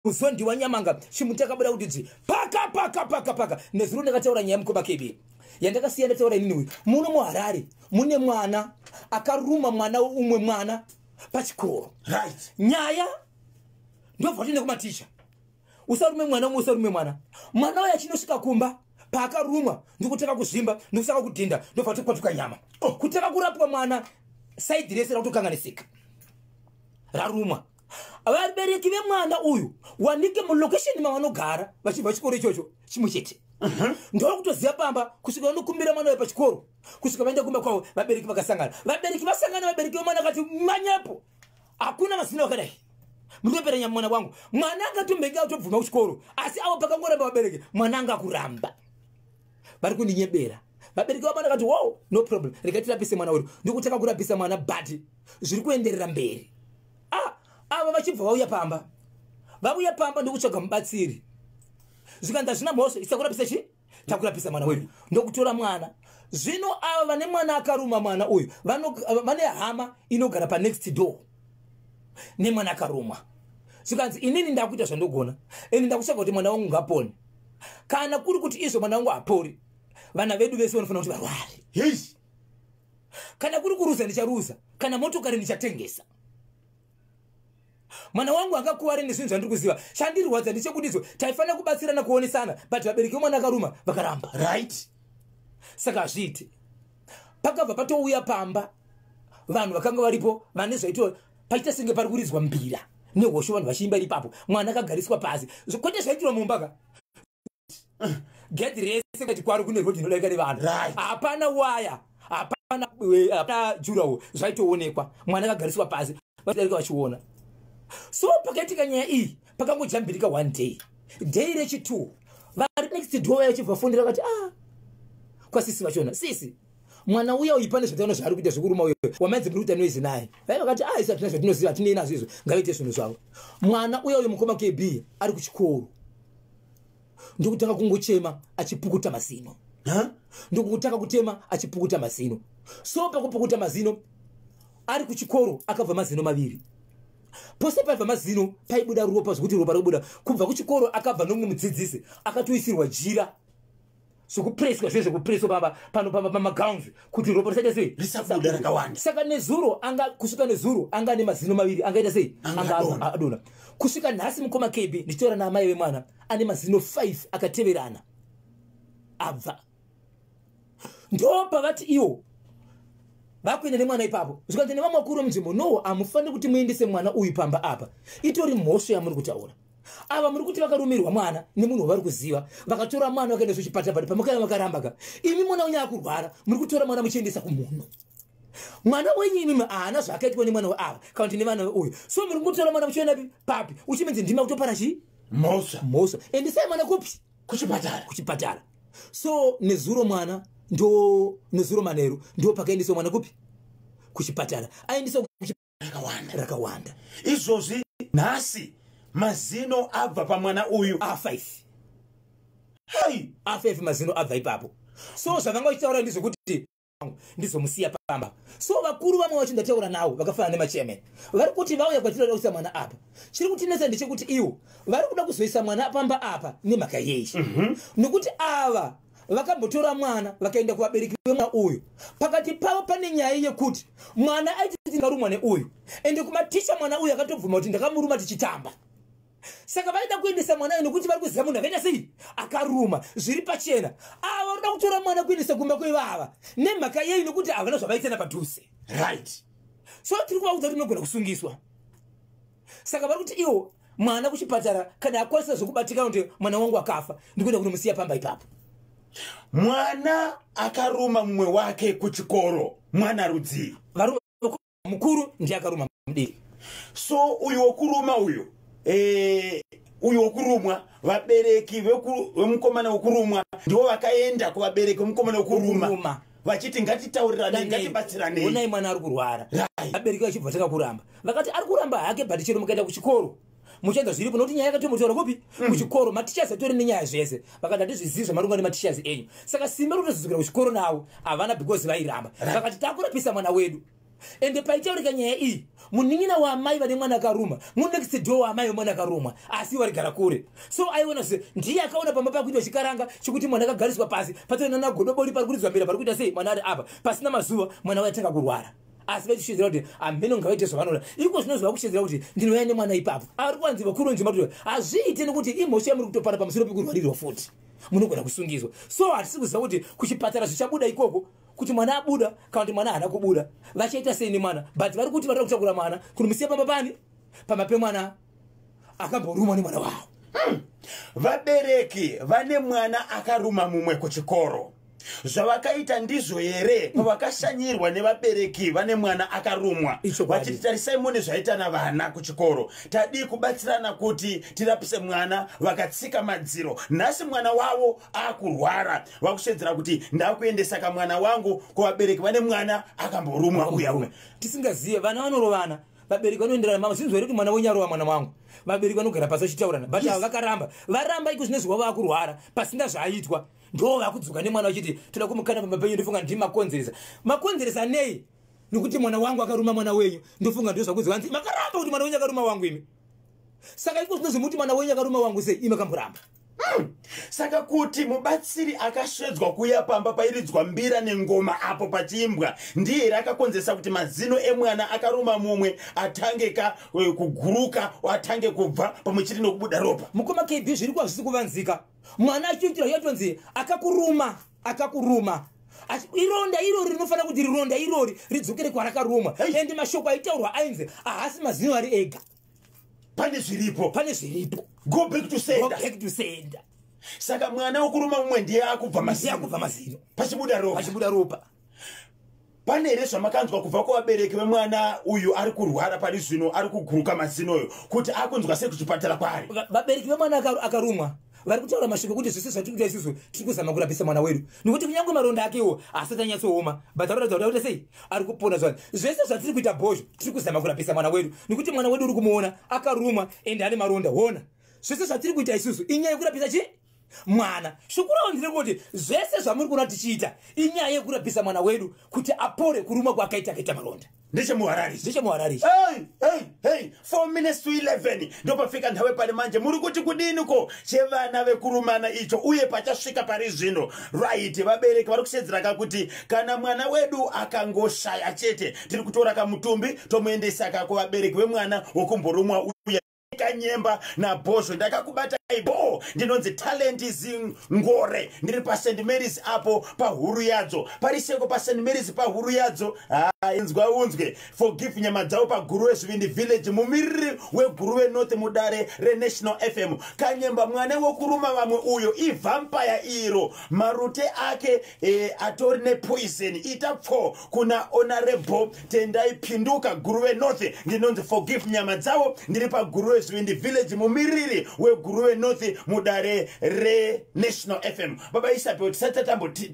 Muzondiwa Nyamanga chimuti akabuda kuti dzvi paka paka paka paka. Nezuro ndakataura nyaya mukoma KB yandakasiya ndataura inini. Uyu muno muHarare mune mwana akaruma mwana umwe mwana pachikoro. Nyaya ndobva tiende kumaticha. Usarume mwana umwe, usarume mwana. Mwana uyo achinosvika kumba paakarumwa, ndikutanga kuzvimba, ndikusaka kudhinda, ndobva tokwatuka nyama. Oh, kutanga kurapwa mwana, side rese rakutokanganisika rarumwa. Vabereki vemwana uyu wanike mulocation mavanogara vachibva chikoro ichocho chimwe chete. Ndokutoziva pamba kusvika vanokumbira mwana uyu pachikoro, kusvika vaenda kumba kwavo. Vabereki vakasangana, vabereki vasangana, vabereki vemwana akati manyepo, hakuna mazino akadai, munopera nyama mwana wangu. Mwana angatombenge atobvuma kuchikoro, asi avo pakangoramba vabereki, mwana anga kuramba, vari kundinyebera. Vabereki vamwana akati, "Wow, no problem, regai tirapise mwana wedu." Ndikutanga kurapisa mwana, but zviri kuenderera mberi. Ah, ava vachibva vauya pamba, vauya pamba ndokutsvaga mubatsiri. Zvikanzi hazvina mhosva, isakurapisa chi takurapisa mwana wedu. Ndokutora mwana. Zvino ava vane mwana akaruma mwana uyu vane hama inogara panext door nemwana akarumwa. Zvikanzi, "Inini ndakuita zvandogona ende ndakutsvaga kuti mwana wangu ngapone. Kana kuri kuti izvo mwana wangu hapori, vana vedu vese vanofanira kuti varware. Kana kuri kuruza, ndicharuza. Kana motokari ndichatengesa. Mwana wangu angakuvare nezvinhu zvandiri kuziva. Chandirwadza ndechekuti izvo taifanira kubatsirana, kuonesana, but vabereki vemwana akaruma vakaramba. Saka hazviiti." Pakabva patouya pamba vanhu vakanga varipo vane zvaitwa, paita senge pari kuridzwa mbira nehosho, vanhu vachiimba iri ipapo. Mwana akagariswa pasi, kwete zvaitirwa mumba ka. Gedhi rese kati kwari kune rodhi inodarika nevanhu. Hapana waya, hapana hapana durawall, zvaitoonekwa. Mwana akagariswa pasi, vadarika vachiona. So pakaitika nyaya iyi, pakangojambirika one day, day rechi2, vari next door vachibva fundira vakati, "Ah," kwasisi vachona, "Sisi, mwana uya uyu pane zvataona zvaari kuita zvekuruma uyo wamainzi muri kuita noise naye." Vai vakati, "Ah, isu hatina zvatinoziva, hatinei nazvo izvo, ngavaite zvinhu zvavo." Mwana uya uyu, mukoma KB, ari kuchikoro, ndokutanga kungochema achipukuta mazino. Huh? Ndokutanga kutema achipukuta mazino. So pakupukuta mazino ari kuchikoro, akabva mazino maviri. Pose paibva mazino paibuda ropa, zvokuti ropa rikubuda kubva kuchikoro. Akabva nomumwe mudzidzisi, akatoisirwa jira zvokupreswa, zve zvekupreswa pamba pano pamagowns kuti ropa risaita sei? Risabuda rakawanda. Saka nezuro anga, kusvika nezuro anga ane mazino maviri angaita sei? Anga Anga adonha. adonha. Kusvika nhasi, mukoma KB, ndichitaura naamai vemwana, ane mazino 5 akateverana abva. Ndo pavati iwo vakuenda nemwana ipapo. Zvikanzi nevamwe vakuru vemunzvimbo, "No, hamufaniri kuti muendese mwana uyu pamba apa. Itori mhosva yamuri kutaura. Ava muri kuti vakarumirwa mwana nemunhu wavari kuziva, vakatora mwana vakaenda kuchipatara, pati pamakaya vakaramba ka. Imi mwana wenyu akurwara, muri kutora mwana muchiendesa kumunhu. Mwana wenyu imimi haana zvaakaitwa nemwana weava kana kuti nevana uyu. So muri kungotora mwana muchienda papi? Uchimenzi ndima kutopara chii?" Mhosva. "Mhosva. Endesai mwana kupi?" Kuchipatara. Kuchipatara. So nezuro mwana, ndo nezuro manheru ndo pakaendeswa mwana kupi? Kuchipatara. Aendeswa Rakawanda. Rakawanda. Izvozvi nhasi mazino abva pamwana uyu. A5. Hai. A5 mazino abva ipapo. So zvavanga vachitaura ndezvekuti ndizomusiya pamba. So vakuru vamwe vacho ndataura navo vakafanana nemachairman, vari kuti vauya kwatiri vada kuisa mwana apa. Chiri kutinetsa ndechekuti ivo vari kuda kuzoisa mwana pamba apa nemhaka yei? Nokuti ava vakambotora mwana vakaenda kuvabereki vemwana uyu, pakati pavo pane nyaya yekuti mwana aiti ndakarumwa neuyu, ende kumaticha mwana uyu akatobvuma kuti ndakamuruma tichitamba. Saka vaida kuendesa mwana uyu nekuti vari kuziva munhu akaita sei, akaruma zviri pachena. Ava vari kuda kutora mwana kuendesa kumba kwevava nemhaka yei? Nekuti havana zvavaitana padhuze. So tiri kuvaudza kuti munogona kusungiswa. Saka vari kuti iwo mwana kuchipatara, kana akwanisa zvokubatika kuti mwana wangu akafa, ndikuenda kunomusiya pamba ipapo. Mwana akaruma mumwe wake kuchikoro, mwana rudzii? Mukuru ndiye akaruma mudiki. So uyu wokuruma uyu, uyu wokurumwa, vabereki vemukomana wokurumwa ndivo vakaenda kuvabereki vemukomana wokuruma Wokuruma. vachiti, "Ngatitauriranei, ngatibatsiranei." "Onai mwana ari kurwara." Vabereki Vabereki vachibva tanga kuramba, vakati ari kuramba hake, but chero mukaenda kuchikoro muchaenza zviripo, nokuti nyaya yakatombotaura kupi? Kuchikoro. Matichers atori nenyaya zvese. Vakati, "Hatizvizivi zvamarunga nematichers enyu." Saka simba rekutozodzokera kuchikoro navo havana, because vairamba. Vakati, "Takurapisa mwana wedu." Ende paitaurika nyaya iyi, munin'ina waamai vane mwana akaruma, munext door waamai vemwana akarumwa, asi varigara kure. So aiona se ndiye akaona pamba pakuitwa chikaranga chekuti mwana akagariswa pasi, patori nana godobori, pari kuridzwa mbira, pari kuita sei, mwana ari apa. Pasina mazuva mwana waitanga kurwara, asi vachishedzera kuti hameno ngavaite zvavanoda. Iko zvinozva vakushedzera kuti ndinouya nemwana ipapo ari kwanzi vakuru nzvimba kuti hazviite, nekuti imhosva yamuri kutopara pamusoro pekurwarirwa futi, munogona kusungiswa. So hatisi kuziva kuti kuchipatara zvichabuda ikoko kuti mwana abuda kana kuti mwana haana kubuda, vachaita sei nemwana. But vari kuti varida kutakura mwana kunomusiya pamba pani, pamba pemwana akamborumwa nemwana wavo. Vabereki vane mwana akaruma mumwe kuchikoro, zvavakaita ndizvo here pavakashanyirwa nevabereki vane mwana akarumwa? Ichokwadi. Vachiti, "Tarisai mune zvaita navana kuchikoro, tadii kubatsirana kuti tirapise mwana?" Vakatsika madziro. Nhasi mwana wavo akurwara, vakushedzera kuti, "Ndakuendesa kamwana wangu kuvabereki vane mwana akamborumwa uya uya." Tisingazive, vana vanorovana, vabereki vanoenderana. Mama, zvinzwa here kuti mwana wenyu arova mwana wangu? Vabereki vanogara pasi vachitaurana, but ava vakaramba, varamba. Iko zvinezvi wava akurwara pasina zvaaitwa, ndo vakudzoka nemwana vachiti toda kumukana pamba penyu. Ndofunga ndimakonzeresa, makonzeresa nei? Nekuti mwana wangu akaruma mwana wenyu. Ndofunga ndo zvakudzoka nzi makaramba kuti mwana wenyu akaruma wangu imi. Saka iko zvinozvi muti mwana wenyu akaruma wangu sei, imi makamboramba? Saka kuti mubatsiri akasvedzwa kuuya pamba pairidzwa mbira nengoma apo pachiimbwa, ndiye here akakonzeresa kuti mazino emwana akaruma mumwe atange ka kuguruka, atange kubva pamwe chete nokubuda ropa? Mukoma KB, zviri kuva zvisi kuvanzika. Mwana achiitira yatonzi akakuruma, akakuruma. Ironda irori rinofanira kuti rironda irori ridzokere kwarakarumwa. Hey. Ende mashoko aitaurwa ainzi ahasi mazino ari ega. Pane zviripo. Pane zviripo. Go back to Go sender. back to sender. Saka mwana wokuruma mumwe ndiye akubva ndiye mazino, akubva mazino, pachibuda ropa. Pachibuda ropa. Pane here zvamakanzwa kubva kuvabereki vemwana uyu ari kurwara pari zvino, ari kuguruka mazinoyo, kuti akunzwa sei kuchipatara kwaari? Vabereki vemwana akarumwa vari kutaura mashoko ekuti zvese zvatiri kuita isusu, tiri kuzama kurapisa mwana wedu, nekuti kunyange maronda akewo asati anyatsooma, but aroratidza kuti akuita sei, ari kupona. Zvani zvese zvatiri kuita bhozho, tiri kuzama kurapisa mwana wedu, nekuti mwana wedu uri kumuona akarumwa ende ane maronda. Hona, zvese zvatiri kuita isusu inyaya yekurapisa chi mwana. Shoko ravo nderekuti zvese zvamuri kuona tichiita inyaya yekurapisa mwana wedu kuti apore kurumwa kwaakaita, akaita maronda. NdechemuHarare. NdechemuHarare. Hey, hey, hey, 4 minutes to 11 ndopafika nthawe pari manje. Muri kuti kudiniko chevana vekurumana icho uye pachasvika pari zvino? Right, vabereki vari kushedzera kuti kana mwana wedu akangoshaya chete, tiri kutora kamutumbi tomuendesa ka kuvabereki vemwana wokumborumwa uya. Kanyemba nabhozho, ndakakubata ibo. Ndinonzi Talent Zingore, ndiri paSt Marys apo pahuru yadzo, pariseko paSt Marys pahuru yadzo. Ha, inzwa unzwe. Forgive Nyama Dzavo paGuruve Zvivindi Village, mumiriri weGuruve North mudare reNational FM. Kanyemba, mwana wokuruma vamwe uyo ivampire iro, marute ake atori nepoison. Ita pfo kuna Honorable Tendai Pinduka, Guruve North. Ndinonzi Forgive Nyama Dzavo, ndiri paGuruve Zvivindi Village, mumiriri weGuruve North mudare reNational FM. Baba Isabel, tisati tatamboti